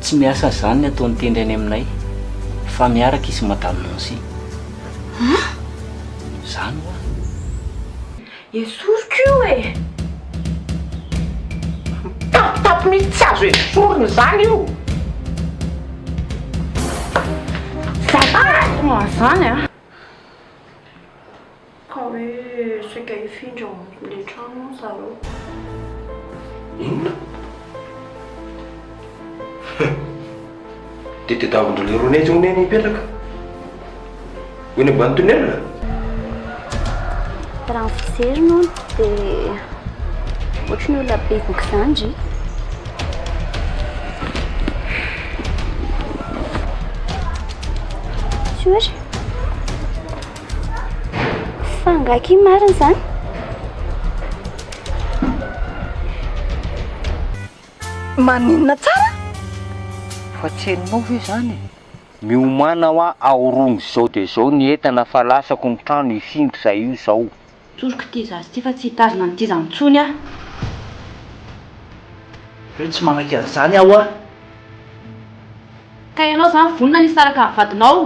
Tsy miasa an'izany ny ataon'i Tendry any aminay fa miaraka izy sy Madame Nancy. Hein? Izany hoa. Esoriko io e! Mitapitapy mihitsy tsy azo esorina izany io! Za tsy an'izany a! Ka hoe saika hifindra ao amin'ilay trano hono zareo. Inona? Dia tadiavin-dry leroa etsy hono eny hipetraka? Ho eny ambany tunnel? Raha ny fijeriny hono dia ohatry ny olona bevohoka izany ndry. Tsiory. Fa angaha akia marina izany? Maninona tsara? Fa tsy henonao ve izany e? Miomàna hoa ahorogno izao dia izao ny entana fa lasako ny trano hifindra izay io izao. Tsoriko ity zaza ity fa tsy hitazona an'ity zany intsony aho. Hoe tsy manaiky an'izany aho a! Ka ianao izany vonona ny hisaraka amin'ny vadinao?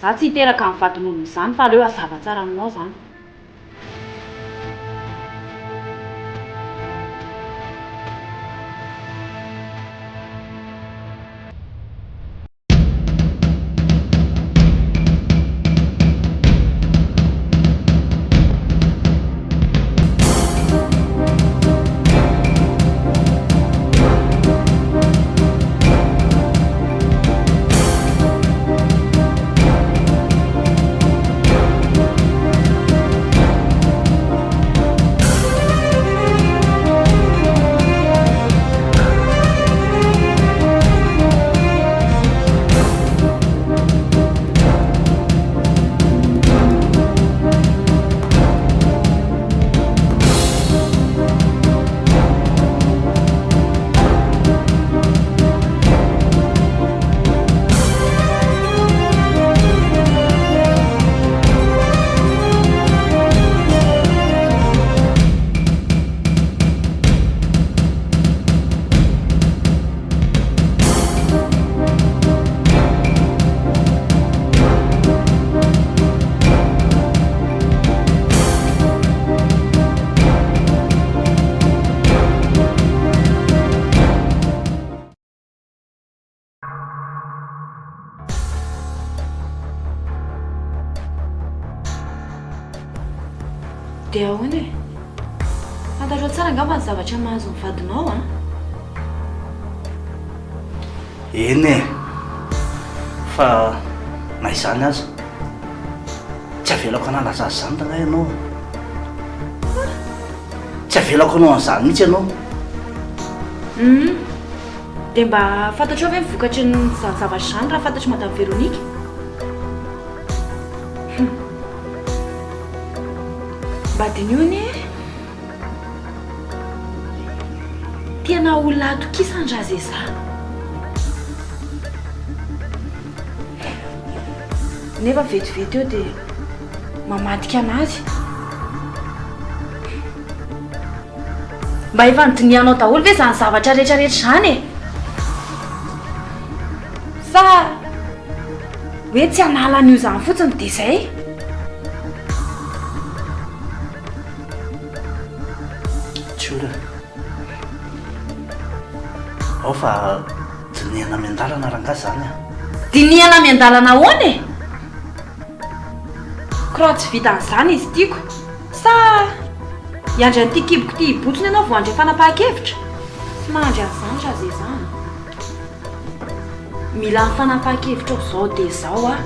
Za tsy hiteraka amin'ny vadin'olona izany fa aleo hazava tsara aminao izany. Dia ahoana e? Fantatrao tsara angamba ny zavatra mahazo ny vadinao an? Eny e! Fa na izany aza, tsy avelako hanala zaza izany rangahy ianao e! Tsy avelako hanao an'izany mihitsy ianao. Hum. Dia mba fantatrao ve ny vokatry ny izany zavatra izany raha fantatr'i Madame Véronique? Hum. Mba diniho anie e! Tena olona atokisan-dRazeza. Nefa vetivety eo dia mamadika anazy. Mba efa nodinihanao daholo ve izany zavatra rehetra rehetra izany e? Sa hoe tsy hanala an'io izany fotsiny dia izay? Tsy olana. Ao fa dinihana miandalana rangahy izany an. Dinihana miandalana ahoana e? Ko raha tsy vitan'izany izy tiako. Sa hiandry an'ity kiboko ity hibotsina ianao vao handray fanapahan-kevitra? Tsy mahandry an'izany Razeza an. Mila ny fanapahan-kevitrao izao dia izao aho.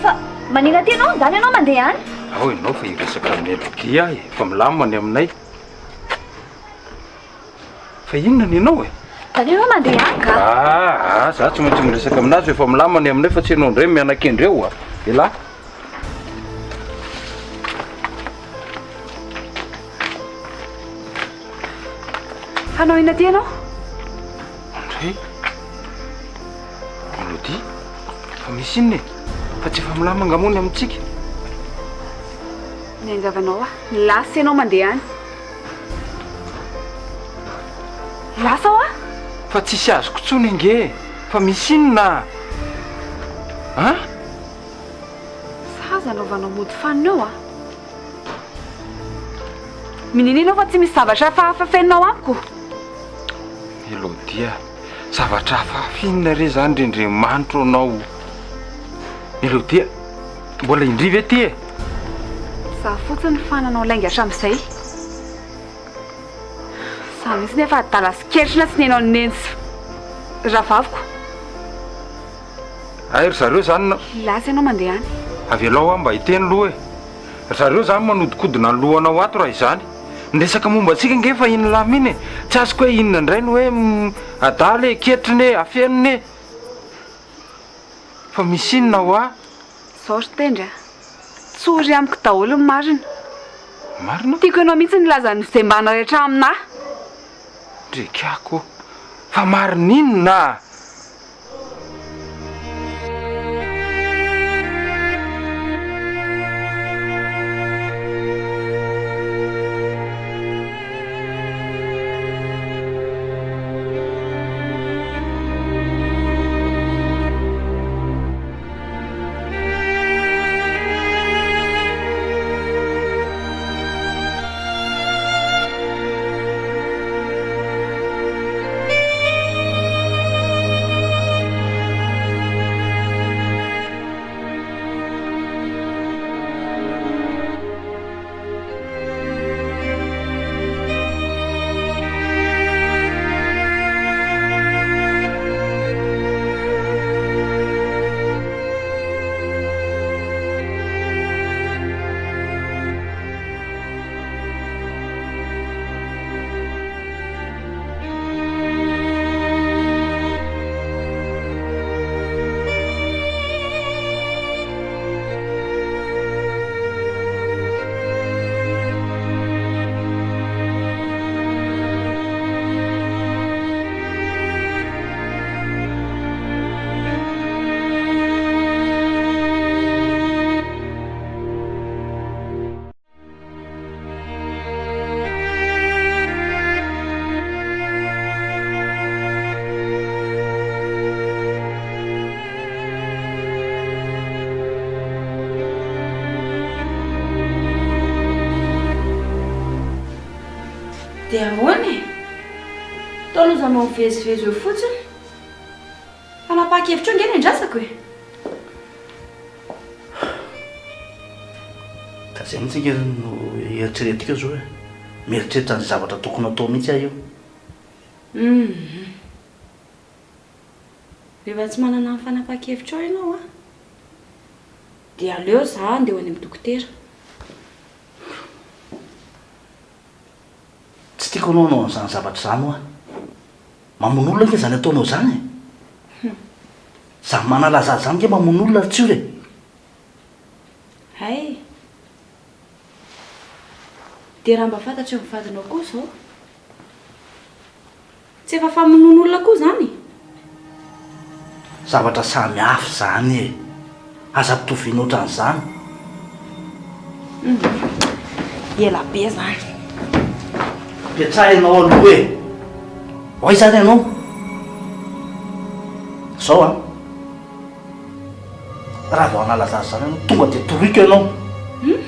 Fa maninona aty ianao? Ndana ianao mandeha any. Ao ianao fa hiresaka amin'i Elodie aho e, efa milamina ny aminay. Fa inona ny anao e? Zany ianao mandeha any ka? Ah, ah, za tsy maintsy miresaka aminazy efa milamina ny aminay fa tsy ianao indray mianakendry eo a. Elah. Hanao inona aty ianao? Andray. misy inona e? Fa tsy efa milamina angaha moa ny amintsika? Miangavy anao aho, lasa ianao mandeha any. Lasa hoa! Fa tsisy azoko intsony ange e! Fa misy inona? An? Sa aza anaovanao mody fanina eo an! Minina ianao fa tsy misy zavatra hafahafa afeninao amiko. Elodie a! Zavatra hafahafa inona re izany ry Andriamanitro anao? Elodie a! Mbola indry ve ty e? Za fotsiny fa nanao lainga hatramin'izay. Za mihitsy nefa adala sy ketrina tsy nihaino an'i Neny sy rahavaviko. Hay ry zareo zany no. Lasa ianao mandeha any. Avelao aho mba hiteny loha e. Ry zareo zany manodikodina ny lohanao ato raha izany. Ny resaka momba antsika ange efa iny lamina iny e. Tsy azoko hoe inona indray no hoe adala e, ketrina e, afenina e. Fa misy inona hoa? Zao ry Tendry a! Tsory amiko daholo ny marina. Marina? Tiako ianao mihitsy ny hilaza an'izay mba naraitra aminà. Ndrekako ô! Fa marina inona? Dia ahoana e? Toa lozanao mivezivezy eo fotsiny. Fanapahan-kevitra eo ange no endrasako e! Ka izay mihitsy ange no eritreretiko eo zao e. Mieritreritra an'izay zavatra tokony hatao mihitsy aho io. Hum. Rehefa tsy manana ny fanapahan-kevitrao ianao an, dia aleo za handeha ho any amin'ny dokotera. Tsy tiako ianao hanao an'izany zavatra izany hoa. Mamono olona ange izany ataonao izany e. Izany manala zaza izany ange mamono olona ry Tsiory e. Hay. Dia raha mba fantatry ny vadinao koa izao. Tsy efa famonoan'olona koa izany? Zavatra samy hafa izany e! Aza ampitoviana ohatran'izany. Humm. Ela be izany. Apetraha ianao aloha e! Ho aiza ary ianao? Izao an! Raha vao hanala zaza izany ianao, tonga dia toroiko ianao. Hum?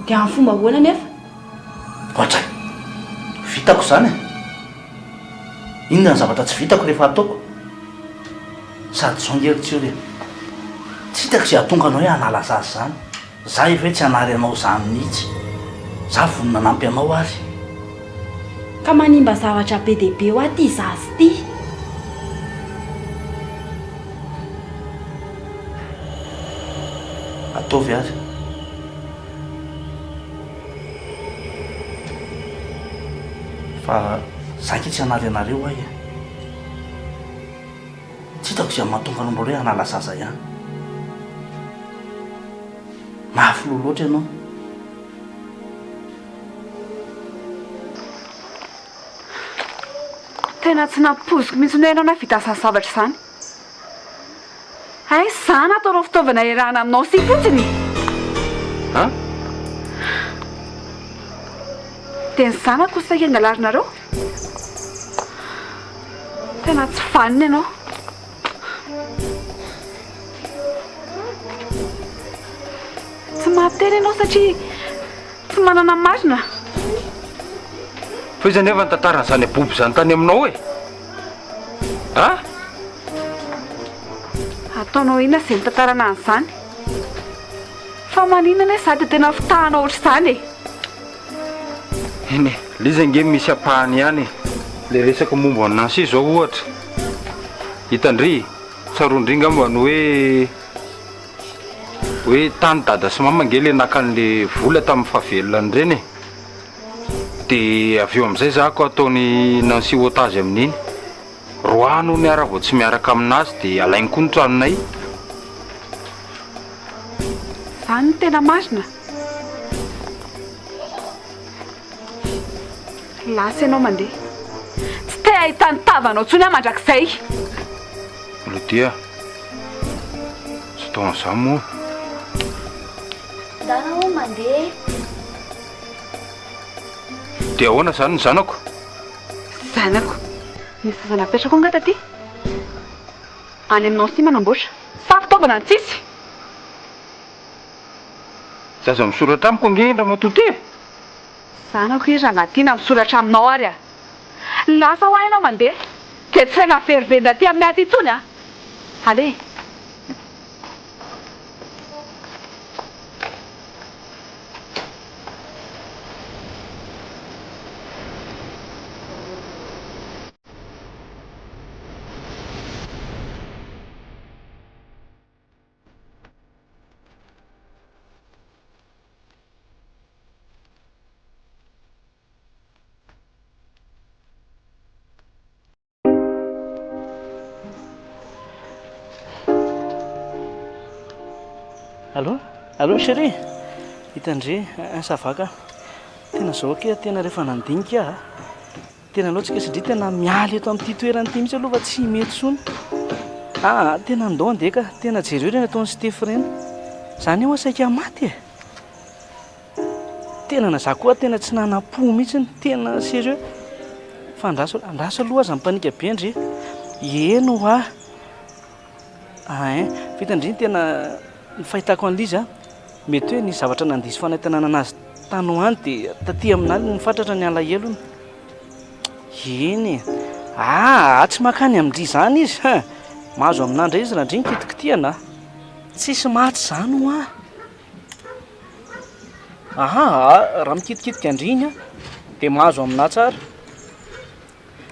Dia amin'ny fomba ahoana anefa? Ohatray! Vitako izany e! Inona ny zavatra tsy vitako rehefa ataoko? Sady izao nge ry Tsiory e! Tsy hitako izay hahatonga anao hoe hanala zaza izany. Za efa hoe tsy hanary anao izany mihitsy. Za vonona hanampy anao ary. Ka manimba zavatra be dia be hoa ty zaza ity. Ataovy ary. Fa za ange tsy hanary anareo ahy e. Tsy hitako izay mahatonga anao mbola hoe hanala zaza ihany. Mafy loha loatra ianao. Tena tsy nampoiziko mihitsy hoe ianao nahavita an'izany zavatra izany. Hay za nataonao fitaovana iarahana aminao sy fotsiny? An? Dia ny zanako no saika angalarinareo? Tena tsy vanona ianao. Tsy mahateny ianao satria tsy manana marina. Fa iza anefa nitantara an'izany abobo izany tany aminao e? A? Ataonao inona izay nitantarana an'izany? Fa maninona anie za dia tena fitahana ohatr'izany e? Eny e, le izy ange misy ampahany ihany e. Le resaka momba an'i Nancy izao ohatra. Hitan-dry, tsaroan-dry ngamba ny hoe hoe tany dada sy mama ange le naka an'le vola tamin'ny fahavelonany ireny e. Dia avy eo amin'izay za ko ataon'i Nancy otage amin'iny. Roahiny hono aho raha vao tsy miaraka aminazy dia alainy koa ny tranonay. Zany no tena marina? Lasa ianao mandeha. Tsy te hahita ny tavanao intsony aho mandrakizay. Lodia, tsy atao an'izany moa. Ndana hono mandeha e. Dia ahoana izany ny zanako? Zanako. Nisy zaza napetrako angaha taty? Any aminao sy manamboatra. Sa fitaovana no tsisy? Zaza misoratra amiko ange iny ramatoa ty e! Zanako iny rangahy ty na misoratra aminao ary a! Lasa hoa ianao mandeha dia tsy nahaveriverina aty aminay aty intsony a! Allez! Allô? Allô chérie? Hitandre, ça va ka? Tena zao akia tena rehefa nandinika aho. Tena aleo tsika satria tena miala eto amin'ity toerana ity mihitsy aloha fa tsy mety intsony. Ah, tena andao andeha ka. Tena jereo ireny ataon'i Steph ireny. Zany eo saika maty e. Tena na za koa tena tsy nanam-po mihitsy, tena sérieux. Fa andraso, andraso aloha aza mipanika be ndry. Eny hoa. Ein, vita ndry ny tena ny fahitako an'ilay izy an, mety hoe nisy zavatra nandiso fanantenana anazy tany ho any dia taty aminà no nifatratra ny alahelony. Eny e! Aa, tsy mankany amin-dry izany izy hein! Mahazo aminà indray izy raha ndry ny kitikitihana a! Tsisy maty izany hoa! Aa, raha mikitikitika an-dry iny an, dia mahazo aminà tsara.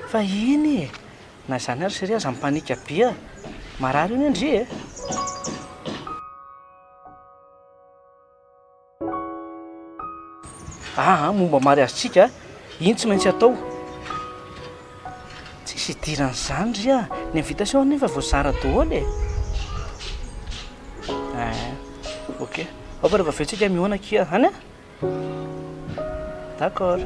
Fa eny e! Na izany ary chérie aza mipanika be a! Marary io anie ndry e! Aa momba mariazintsika iny tsy maintsy atao. Tsisy idiran'izany ry a! Ny invitation anefa voazara daholo e! Eeh ok, ao fa rehefa avy eo tsika mihaona akia any a! D'accord.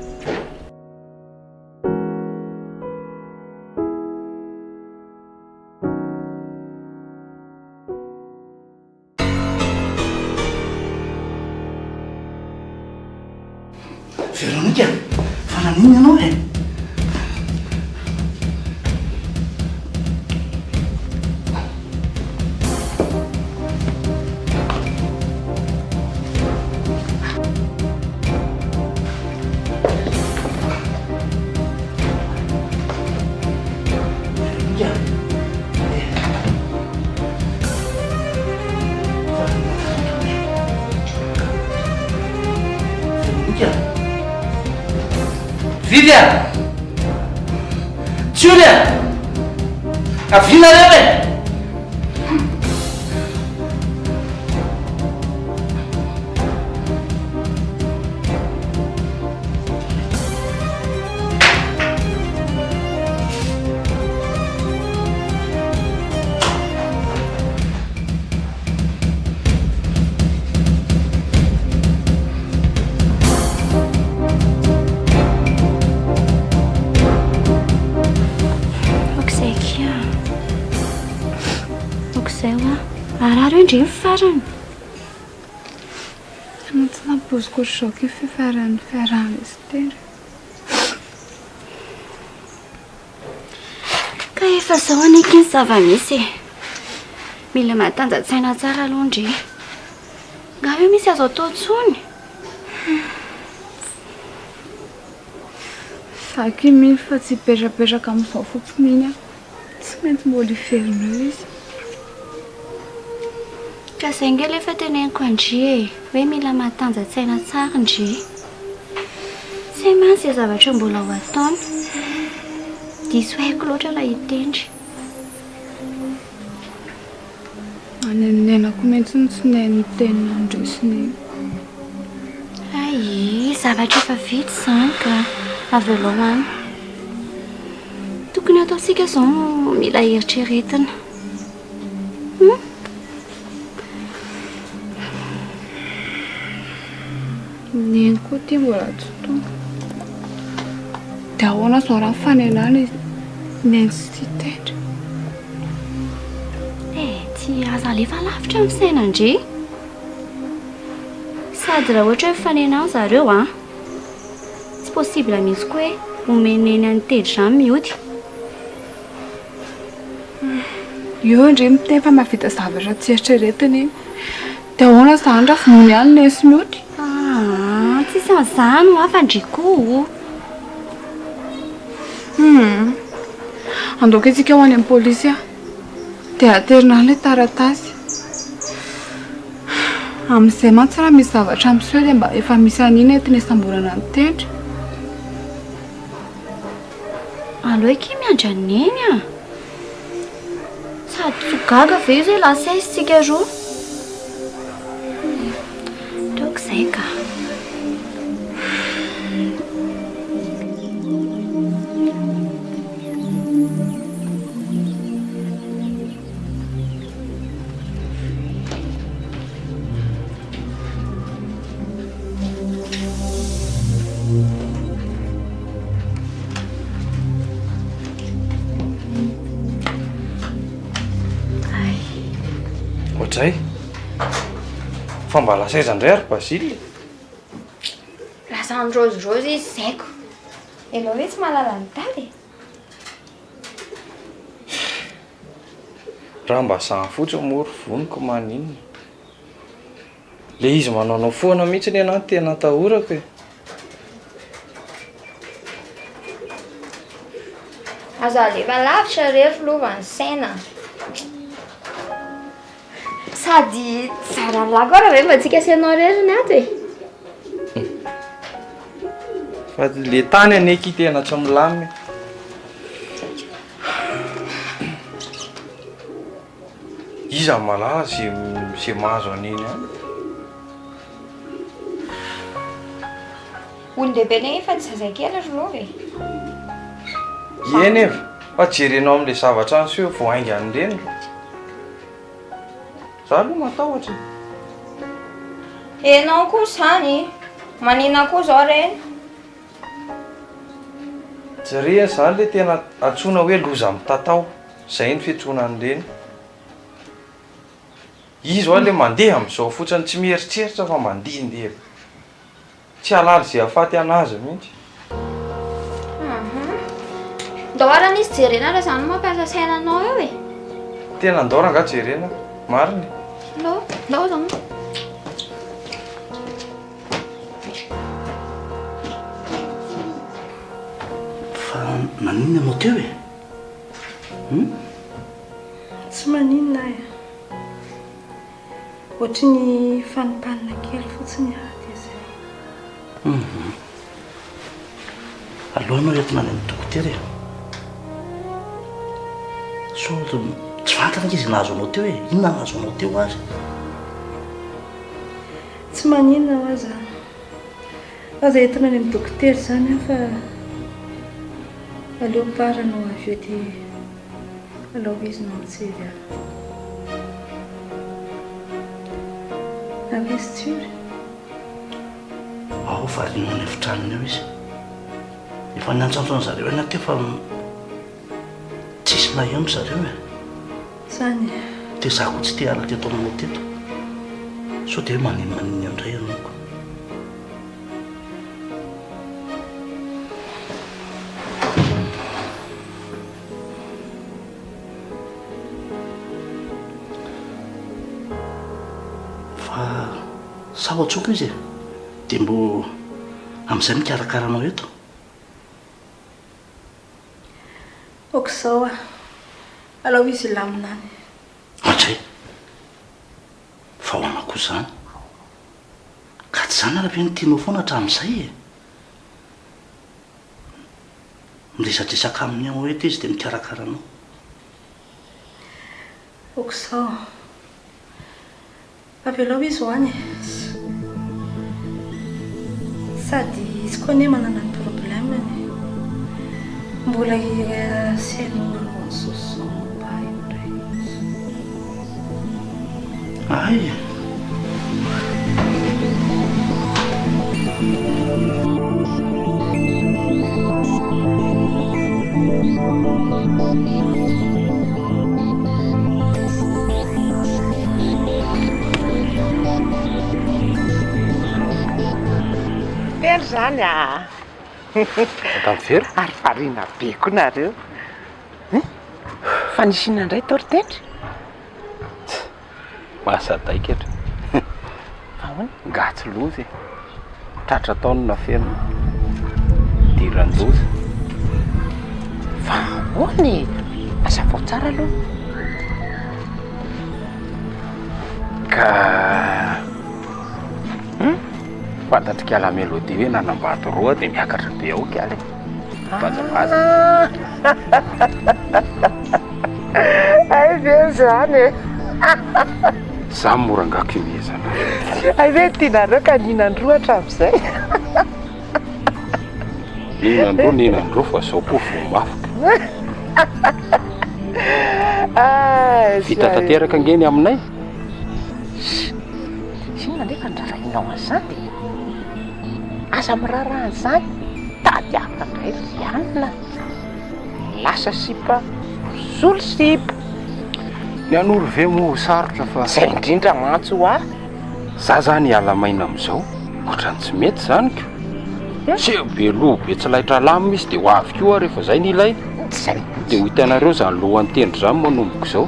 Véronique, fa naninona ianao e? Vidy a! Tsiory a! Avia nareo e! izay hoa. Harary eo ndry ny farany. Tena tsy nampoiziko ohatr'izao akia fiafaran'ny fiarahana izy tena. Ka efa izao anie akia ny zava-misy e. Mila matanja-tsaina tsara aloha ndry. Nga ve misy azo atao intsony? Za akia mino fa tsy hipetrapetraka amin'izao fotsiny iny aho. Tsy maintsy mbola hiverina eo izy. Ka zay nge le efa teneniko an-dry e, hoe mila matanja-tsaina tsara ndry. Tsy hay mantsy izay zavatra mbola ho ataony. Diso haiko loatra raha hitendry. Anenenako mihitsy ny tsy nihaino ny tenin'i Ndry sy Neny. Hay, zavatra efa vita izany ka avelao any. Tokony hataontsika izao no mila eritreretina. Hum? Neny koa ity mbola tsy tonga. Dia ahoana izao raha mifanena any Neny sy Tendry? Eh, tsy azo alefa lavitra ny fisainandry. Sady raha ohatra hoe mifanena any zareo an, tsy possible mihitsy koa hoe omen'i Neny an'i Teddy izany mioty. Eo ndry miteny fa mahavita zavatra tsy eritreretina iny. Dia ahoana izany raha vonoiny ihany Neny sy Mioty? Aa, tsisy an'izany hoa fa ndry koa. Hum. Andao kay tsika ho any amin'ny polisy ah. Dia aterina any ilay taratasy. Amin'izay mantsy raha misy zavatra miseho dia mba efa misy an'iny entina hisamborana an'i Tendry. Aleo akia miandry an'i Neny ah. Sady tsy ho gaga ve izy hoe lasa aiza isika roa? Ataoko izay ka. Ohatray. Fa mba lasa aiza indray ary Basile? Lasa nirôzirôzy izy zaiko. Ianao ve tsy mahalala an'i Dada e? Raha mba zany fotsiny moa ry voniko maninona? Le izy manaonao foana mihitsy ny anah no tena atahorako e. Aza alefa lavitra re ry lova ny saina. Sady zaran'ny lahy koa raha ve mba tsika sy ianao irery ny ato e. Fa le tany anie akia tena tsy milamina e. Iza no mahalala ze ze mahazo an'iny any? Olon-dehibe anie efa tsy zazakely ry lova e. Eny e, fa jerenao amin'ilay zavatra niseho vao haingana ireny ro. Za aloha matahotra e. Enao koa izany, maninona koa izao reny? Jerena izany ilay tena antsoina hoe loza mitatao. Zay ny fiantsoana an'ireny. Izy hoa le mandeha amin'izao fotsiny tsy mieritreritra fa mandehandeha be. Tsy halala izay hahafaty an'azy mihitsy. Ndao ary anie izy jerena raha izany no mampiasa saina anao eo e. Tena ndao rangaha jerena, marina e. Ndao, ndao izany. Fa naninona ianao teo e? Hum? Tsy maninona aho e. Ohatry ny fanimpanina kely fotsiny aho dia izay. Hum. Aleo ianao entina any amin'ny dokotera e. Sao tsy fantatra ange izay nahazo anao teo e. Inona nahazo anao teo ary? Tsy maninona hoa izany. Aza entina any amin'ny dokotera izany aho fa aleo Bara no avy eo dia alao izy no mijery ahy. Avy izy Tsiory? Ao fa rino any efitranony ao izy. Efa niantsoantso an'zareo ihany aho teo fa tsisy naheno zareo e. Izany e. Dia za koa tsy te hiala teto aminao teto. Sao dia hoe maninomaninona indray ianao ko. Fa sao antsoiko izy e? Dia mbo amin'izay mikarakara anao eto. Ok izao a! Alao izy hilamina any. Ohatray! Fa ahoana koa izany? Ka tsy izany ary ve no tianao foana hatramin'izay e? Miresadresaka aminy ao eto izy dia mikarakara anao. Ok izao. Avelao izy ho any e. Sady izy koa anie manana ny problème-ny e. Mbola i-rehasenao manao an'izao momba ahy indray izy. Hay e. Telo zany ah! Madame Vera? Ary variana be koa nareo. Hein? Fa nisy inona indray tao ry Tendry? Mahasadaikatra. Ahoana? Nga tsy loza e. Tratra tao ny nafenina. Idiran-doza. Fa ahoana e? Hazavao tsara aloha. Ka hum, fantatr'i Kala Melody hoe nanambady roa dia miakatra be ao Kala e. Vazivazy. Hay ve izany e? Za mora angako imehezana. Hay ve tianareo ka nihinan-droa hatramin'izay? Nihinan-droa nihinan-droa fa zao koa voa mafy ka. Vita tanteraka ange ny aminay. Inona anefa ny rarahinao an'izany e? Aza miraharaha an'izany, tadiavina indray ry anona. Lasa sipa, misolo sipa. Ny hanoro ve moa ho sarotra fa. Izay indrindra mantsy hoa. Za zany hiala maina amin'izao, ohatran'ny tsy mety izany ko. Seho be loha be tsy laitra lamina izy dia ho avy koa aho rehefa izay no ilaina. Izay. Dia ho hitanareo izany lohan-tendry izany manomboka izao.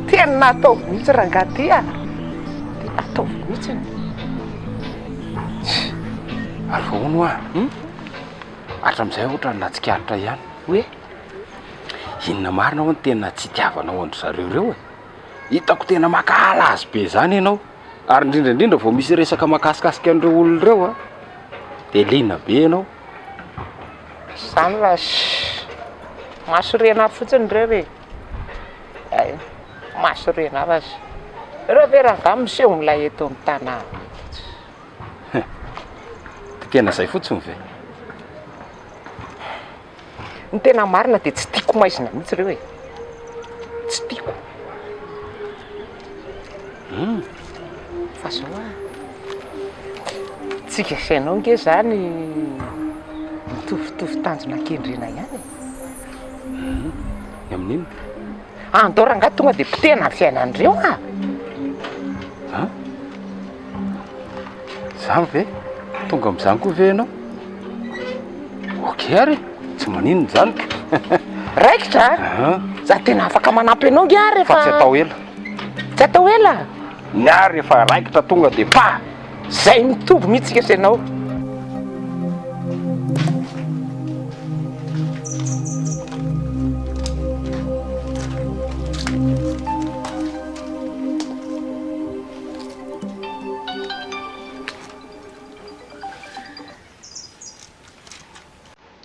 Tena ataovy mihitsy rangahy ty a! Tena ataovy mihitsy. Ary fa hono hoa, hum? Hatramin'izay ohatran'ny nahatsikaritra ihany. Hoe? Inona marina ho'a no tena tsy itiavanao an-dry zareo ireo e? Hitako tena mankahala azy be izany ianao. Ary indrindra indrindra vao misy resaka mahakasikasika an'ireo olona ireo an, dia liana be ianao. Izany va? Mahasorena ahy fotsiny ireo e! Hay, mahasorena ahy fa ireo ve rangahy miseho milay eto amin'ny tanàna eto? Dia tena izay fotsiny ve? Ny tena marina dia tsy tiako maizina mihitsy ireo e. Tsy tiako. Hum. Fa zao ah. Tsika sy ianao nge zany mitovitovy tanjona kendrena ihany e. Hum. Ny amin'inona? Andao rangahy tonga dia potehina ny fiainan'ireo ah. An? Zany ve? Tonga amin'izany koa ve ianao? Ok ary e, tsy maninona izany ka. Raikitra a? Za tena afaka manampy anao nge aho rehefa. Fa tsy atao ela. Tsy atao ela? Ny ahy rehefa raikitra tonga dia pa! Zay mitovy mihitsy tsika sy ianao.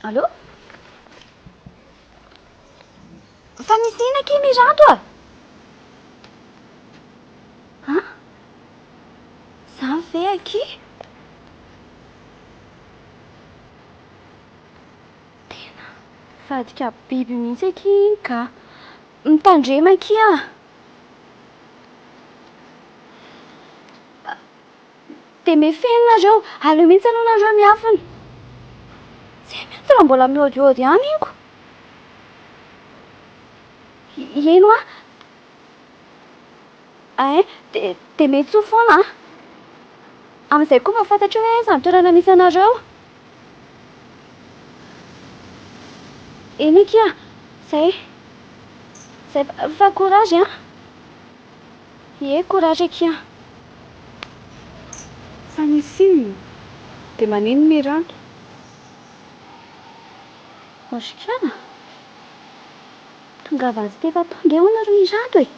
Allô? Fa misy inona akia Miranto a? An? Zany ve akia? Tena vadika biby mihitsy akia iny ka. Mitandrema akia. Dia mifehy nareo, aleo mihitsy aloha nareo miafina. Tsy hay mihitsy raha mbola miôdiôdy ihany iny ko. Eny hoa. Ein, dia dia miantsoa foana an! Amin'izay koa mba fantatro hoe aiza ny toerana misy anareo. Eny akia, zay. Zay fa courage an! Ie, courage akia. Fa nisy inona? Dia manino Mirana? Otrikana? Tongava atsy efa tonga eo nareo Mirado e!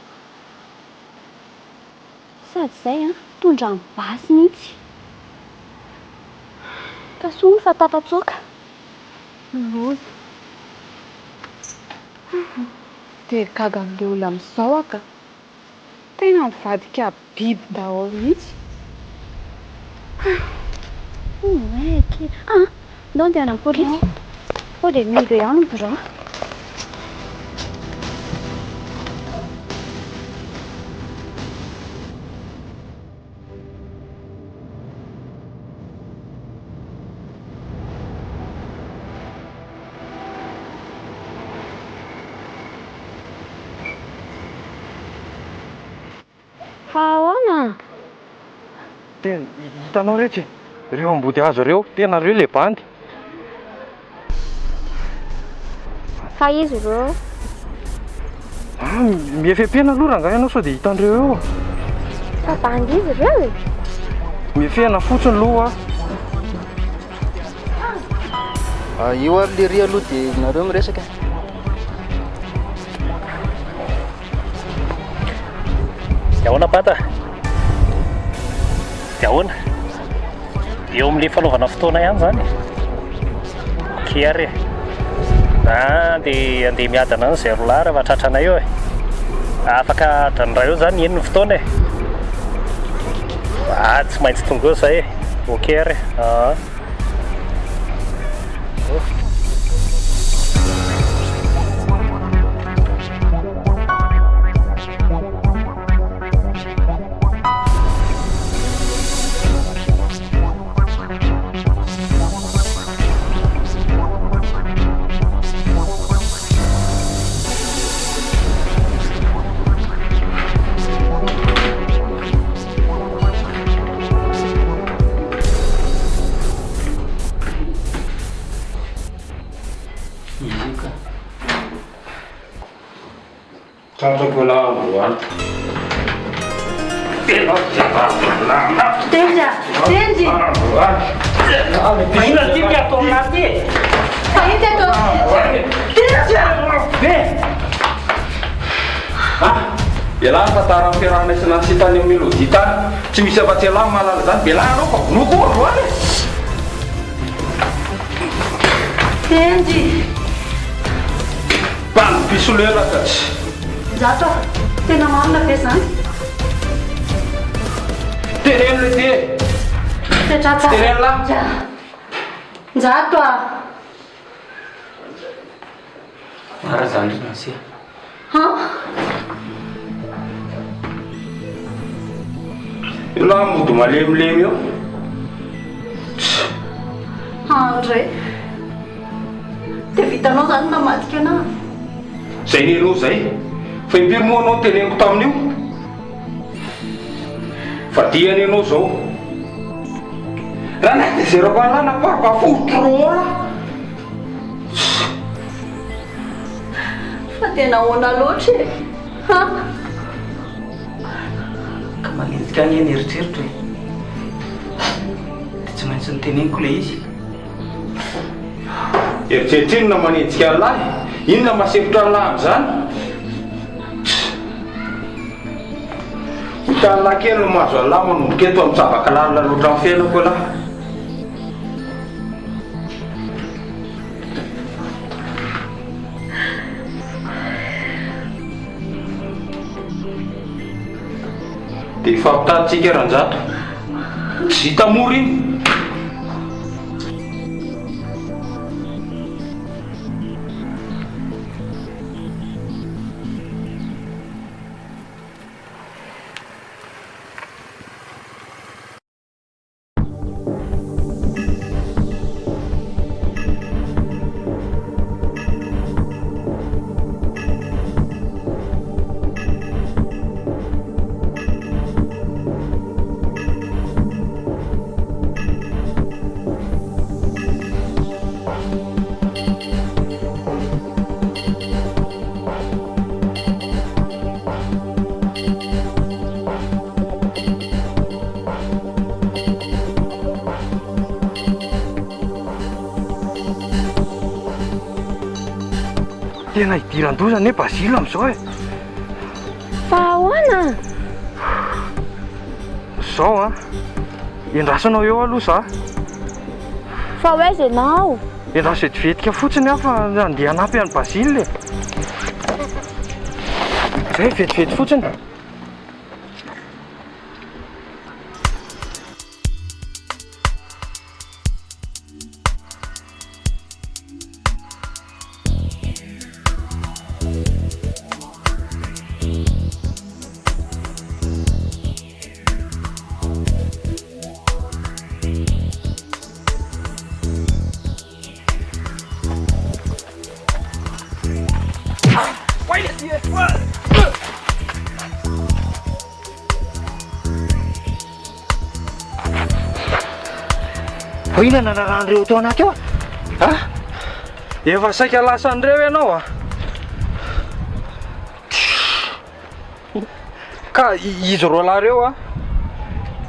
Sady izay an, tondrany basy mihitsy. Ka soa hono fa tafatsoaka. Loza. Dia gaga amin'ilay olona amin'izao aho ka. Tena mivadika biby daholo mihitsy. Oay akia. Ah! Ndao andeha any amin'ny polisy. Sao dia mihidy eo ihany ny birao. Fa ahoana? Tena hitanao retsy e, reo ambody hazo reo, tena reo le bandy. Fa izy ireo. Ah, miefepena aloha rangahy ianao sao dia hitan'ireo eo. Fa bandy izy ireo e. Miefena fotsiny aloha. Ah, io ary lery aloha dia nareo miresaka. Dia ahoana Pata? Dia ahoana? Eo amin'ilay fanaovana fotoana ihany izany e? Ok ary e. Ah, dia andeha miadana any izay roa lahy rehefa tratranay eo e. Afaka adiny iray eo izany eny ny fotoana e. Ah, tsy maintsy tonga eo izay e. Ok ary e. Ah. Izy io ka. Tratrako elah androany. Tena Tenjy a! Tenjy! Inona ity ty atao aminà ty e? Fa ino ty atao? Tenjy a! Be! Ah! Ialahy ny tantaran'ny fiarahanay sy Nancy tany amin'ny Melody tany. Tsy misy afa-tsy ialahy mahalala izany. Be lahy anao fa vonoiko androany e! Tenjy! Bandy mpisolelaka tsy. Njato a! Tena marina ve izany? Teneno lety e! Petraha tsara. Teneno lahy. Njato a! Marina izany ry Nancy a. Han? Io lahy mody malemilemy io. Tss. André. Dia vitanao izany ny namadika anah? Zay nenao zay. Fa impiry moa anao teneniko tamin'io? Vadiany ianao zao. Raha nahatezerako an'lah napariko afo trop lah. Tss. Fa dia nahoana loatra e? Ha? Ka manenjika anie ny eritreritro e. Dia tsy maintsy noteneniko ilay izy. Eritreritra inona manenjika an'lah e? Inona mahasempotra an'lah amin'izany? Tss. Hitan'lah kely ny mahazo an'lah manomboka eto amin'ny tsabaka lalina loatra amin'ny fiainako elah. Dia hifampitady tsika Ranjato. Tsy vita mora iny. Tena idiran-doza anie Basile amin'izao e. Fa ahoana? Zao an, endrasanao eo aloha za. Fa ho aiza ianao? Endraso vetivetika fotsiny aho fa andeha hanampy an'i Basile e. Zay, vetivety fotsiny. Fa inona nanarahan'ireo tao anaty ao? A? Efa saika lasan'ireo ianao a! Ka izy roalahy ireo a,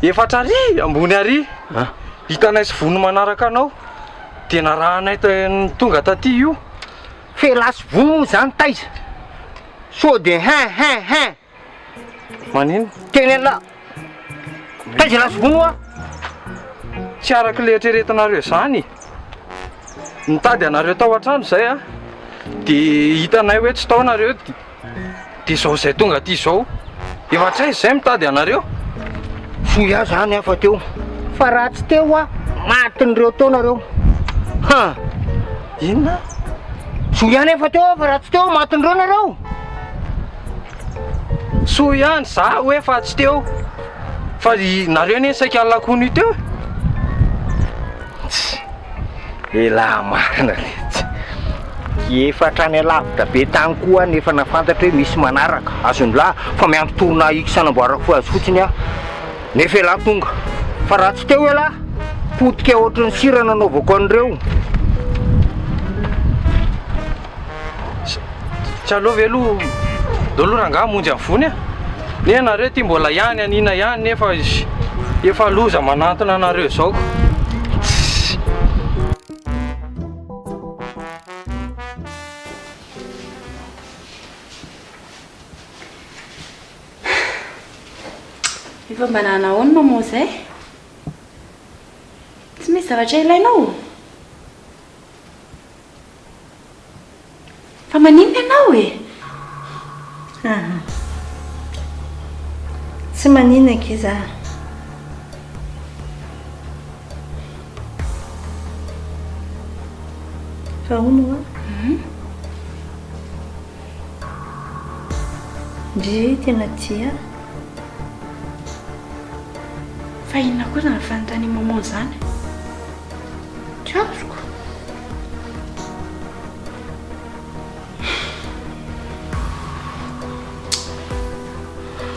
efa hatrary ambony ary, hitanay sy vono manaraka anao, dia narahanay tonga taty io. F'elah sy vono moa zany taiza? Sao dia hein hein hein! Maninona? Teny elah! Taiza elah sy vono a? Tsy araka ilay eritreretinareo izany e! Nitady anareo tao an-trano izay a, dia hitanay hoe tsy tao nareo dia. Dia izao izay tonga aty izao. Efa hatraiza izay mitady anareo? Fohy ahy zany aho fa teo. Fa raha tsy teo aho, matin'ireo teo nareo. Ha! Inona? Soa ihany aho fa teo aho fa raha tsy teo aho, matin'ireo nareo. Soa ihany za hoe fa tsy teo. Fa nareo anie saika lakono io teo e. Tss! Elah marina letsy. Efa hatrany alavitra be tany koa aho nefa nahafantatra hoe misy manaraka. Azon'lah fa miandry tourna X hanamboarako azy fotsiny aho. Nefa elah tonga. Fa raha tsy teo elah, potika ohatran'ny sira nanaovako an'ireo. Tsy aleo ve aloha ndao aloha rangahy hamonjy an'i Vony a! Ne nareo ty mbola ihany anina ihany nefa efa loza manantona anareo zao ko. Tssy. Efa mba nanao ahoana maman zay? Tsy misy zavatra ilainao? Fa maninona ianao e? Aha. Tsy maninona ankizy ah. Fa hono hoa? Hum? Ndry ve tena tia ahy? Fa inona koa izany fanontanian'i maman izany? Tsy azoko.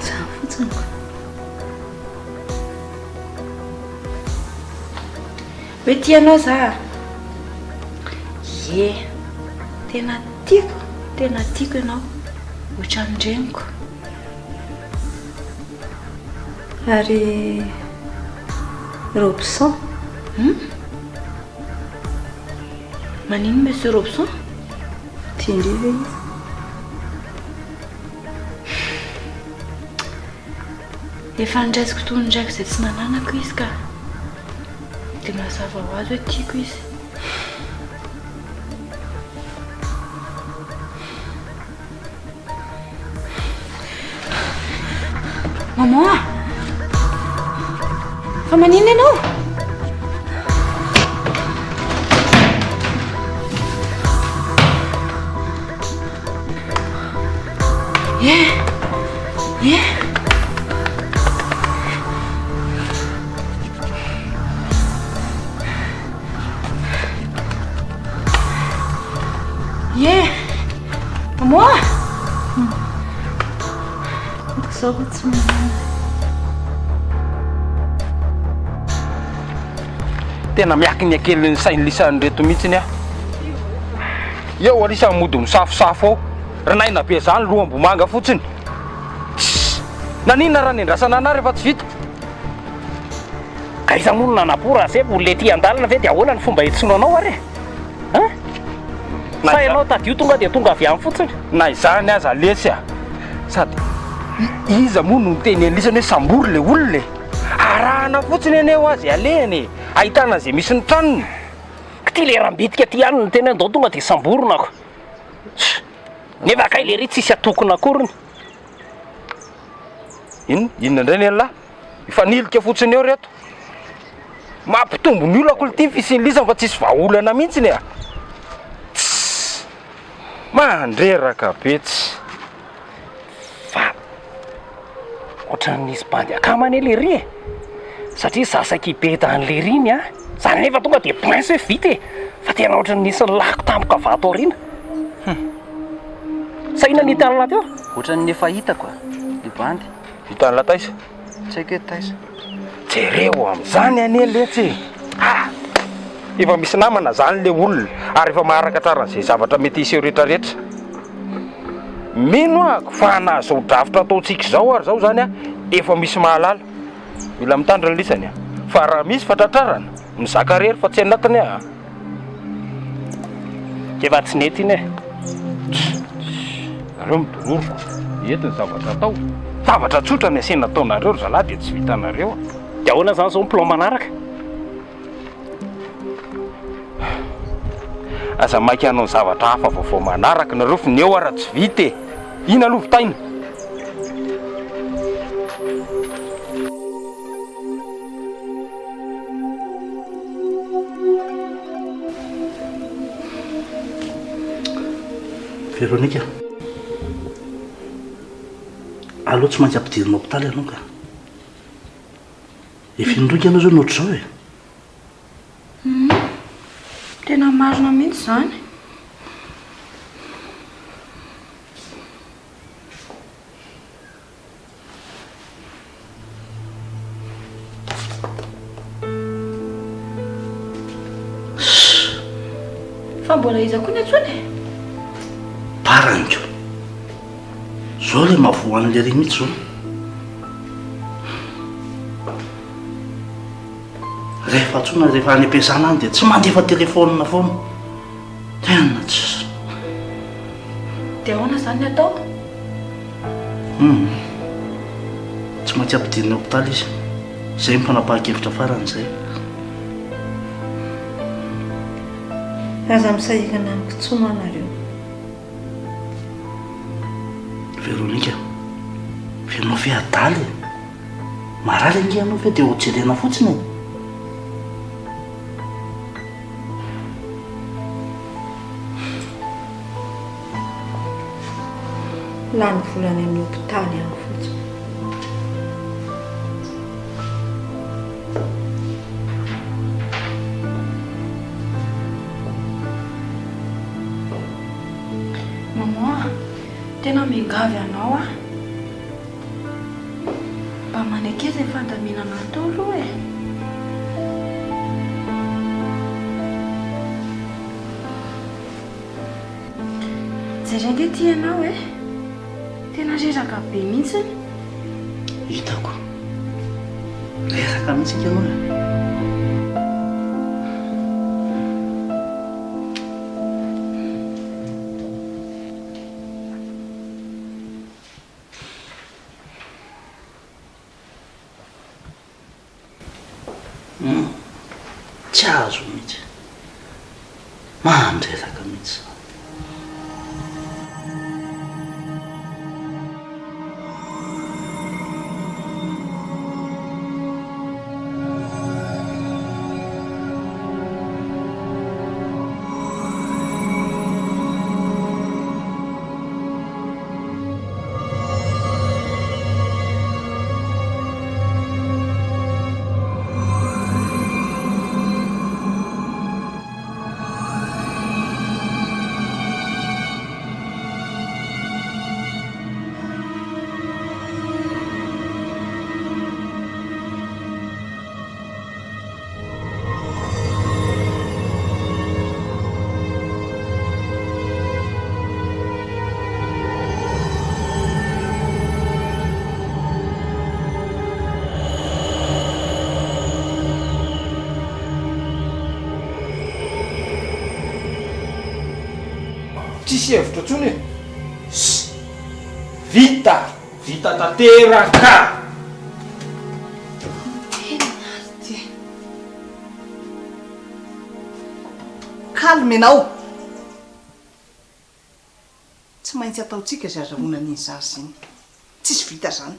Izany fotsiny ko. Hoe tia anao za? Ie, tena tiako, tena tiako ianao, ohatran'ny reniko. Ary Robson? Hum? Maninona Monsieur Robson? Tian-dry ve izy? Efa noraisiko toy ny raiko izay tsy nananako izy ka. Dia mazava ho azy hoe tiako izy. Maman a! Fa maninona ianao? Eh! Eh! Ie! Maman a! Izao vao tsy manana. Tena miankina kely ny sain'ny lisan'ireto mihitsiny aho. Eo alisa mody misafosafo ao. Ry naina be zany loham-bomanga fotsiny. Tssy! Naninona raha nendrasana anah rehefa tsy vita? Aiza moa no nanam-po raha zay olona ety an-dalana ve dia ahoana ny fomba hiantsoana anao ary e? An? Sa ianao tadio tonga dia tonga avy any fotsiny? Na izany aza lesy a! Sady iza moa no niteny an'lisany hoe sambory le olona e? Arahana fotsiny anie hoa ze alehany e! Ahitana ze misy ny tranony. K'ty le rambitika ty ihany no niteny hoe ndao tonga dia samborina ako. Nefa kay lery tsisy atokona akoriny. Inona? Inona indray ny an'lah? Mifanilika fotsiny eo reto. Mampitombo ny olako ity fisian'ny lisany fa tsisy vahaolana mihitsiny a. Tss. Mandreraka be tsy. Fa ohatran'ny nisy bandy akama anie lery e. Satria za saika hibeda an'i lery iny a. Za nefa tonga dia pince hoe vita e. Fa tena ohatran'ny nisy nilako tampoka vato aoriana. Hum. Sa inona ny hitan'lah teo? Ohatran'ny efa hitako a, le bandy. Hitan'lah taiza? Tsy haiko hoe taiza. Jereo amin'izany anie letsy e! Ah! Efa misy namana zany le olona ary efa maharaka tsara an'izay zavatra mety hiseho rehetrarehetra. Mino ahako fa na zao drafitra ataontsika izao ary zao zany a, efa misy mahalala. Mila mitandrina lisany a! Fa raha misy fatratrarana, mizaka rery fa tsy anatiny a! Efa tsy nety iny e! Nareo midororoka, eto ny zavatra atao. Zavatra tsotra ny asiana ataonareo ry zalahy dia tsy vitanareo a! Dia ahoana izany izao ny plan manaraka? Aza maika hanao zavatra hafa vaovao manaraka nareo fa ny eo ara tsy vita e! Iny aloha vitaina! Véronique, aleo tsy maintsy ampidirina hopitaly ianao ka. Efa indroa ianao izao no ohatr'izao e. Hum, tena marina mihitsy izany. Fa mbola iza koa ny antsoina e? Paraniko. Zao le mahavoa an'i lery mihitsy zao. Rehefa antsoina rehefa any am-piasana any dia tsy mandefa telefaonina foana. Tena tsy. Dia ahoana izany ny atao? Hum. Tsy maintsy ampidirina hopitaly izy. Izay no fanapahan-kevitra farany izay. Aza misahirana amiko intsony hoa nareo. Veronica, ianao ve adala e? Marary ange ianao ve dia ho jerena fotsiny e? Lany vola any amin'ny hopitaly any fotsiny. Maman a, tena miangavy anao aho. Mba maneke izay fandaminana atao aloha e. Jereo ange ity ianao e. Tena reraka be mihitsiny. Hitako. Reraka mihitsy akia ianao e. Hum, tsy azo mihitsy. Mandreraka mihitsy izany. Tsisy hevitra intsony e! Ssss! Vita! Vita tanteraka! Inona ary ity? Calme ianao! Tsy maintsy ataontsika izay azahoana an'iny zaza iny. Tsisy vita zany.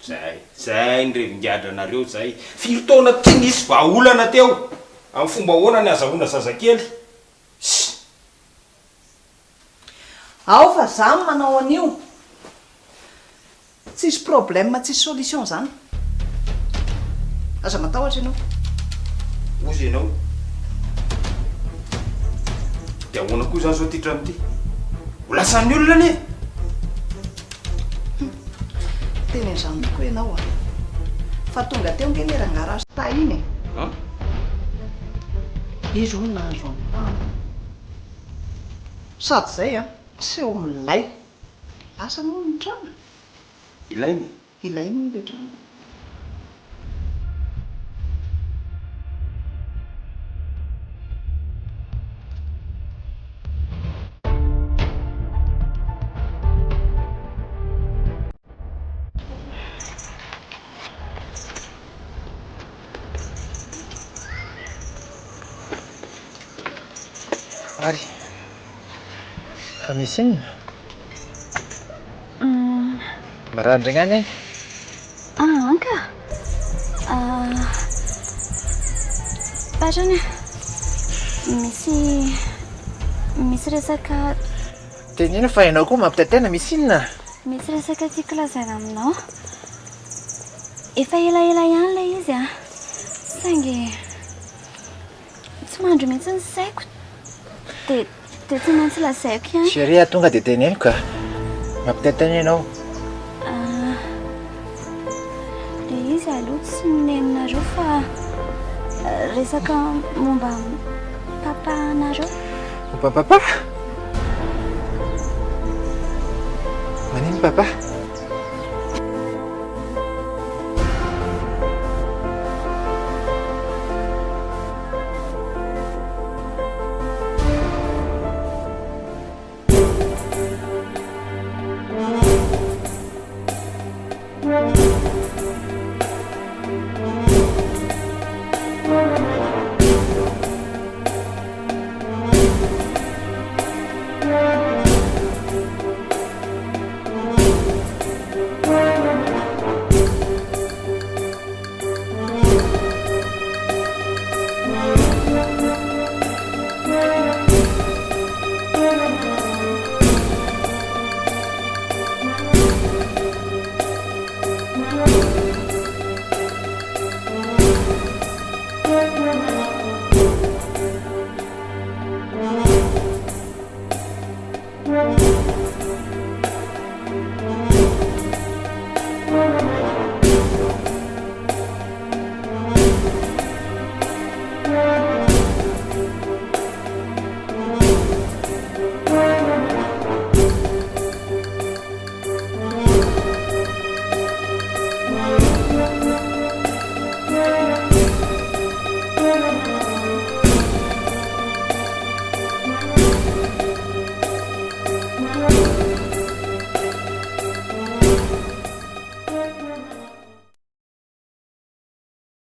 Zay, zay ny revin-gadranareo zay. Firy taona tsy nisy vahaolana teo. Amin'ny fomba ahoana ny azahoana zazakely? Ssss. Ao fa za no manao an'io. Tsisy problème tsisy solution zany. Aza matahotra ianao. Ozy ianao. Dia ahoana koa izany zao ty trano ty? Ho lasan'ny olona anie! Hum. Teny an'izany tokoa ianao a. Fa tonga teo nge le rangahy rasta iny e. An? Izy hono nahazo ampahany. Sady izay an, seho milay. Lasa moa ny trano e. Ilaina e. Ilaina hono ilay trano. Ary fa misy inona? Marary indray ngah neny? Ah ka! Patrana, misy misy resaka. Teneno fa ianao koa mampitaitaina, misy inona? Misy resaka tiako lazaina aminao. Efa elaela ihany ilay izy an, saingy tsy mandry mihitsy ny saiko dia dia tsy maintsy lazaiko ihany. Chérie a, tonga dia teneno ka. Mampitaintaina ianao. Ah, ilay izy aloha tsy neninareo fa resaka momba papa anareo. Momba papa? Manino papa?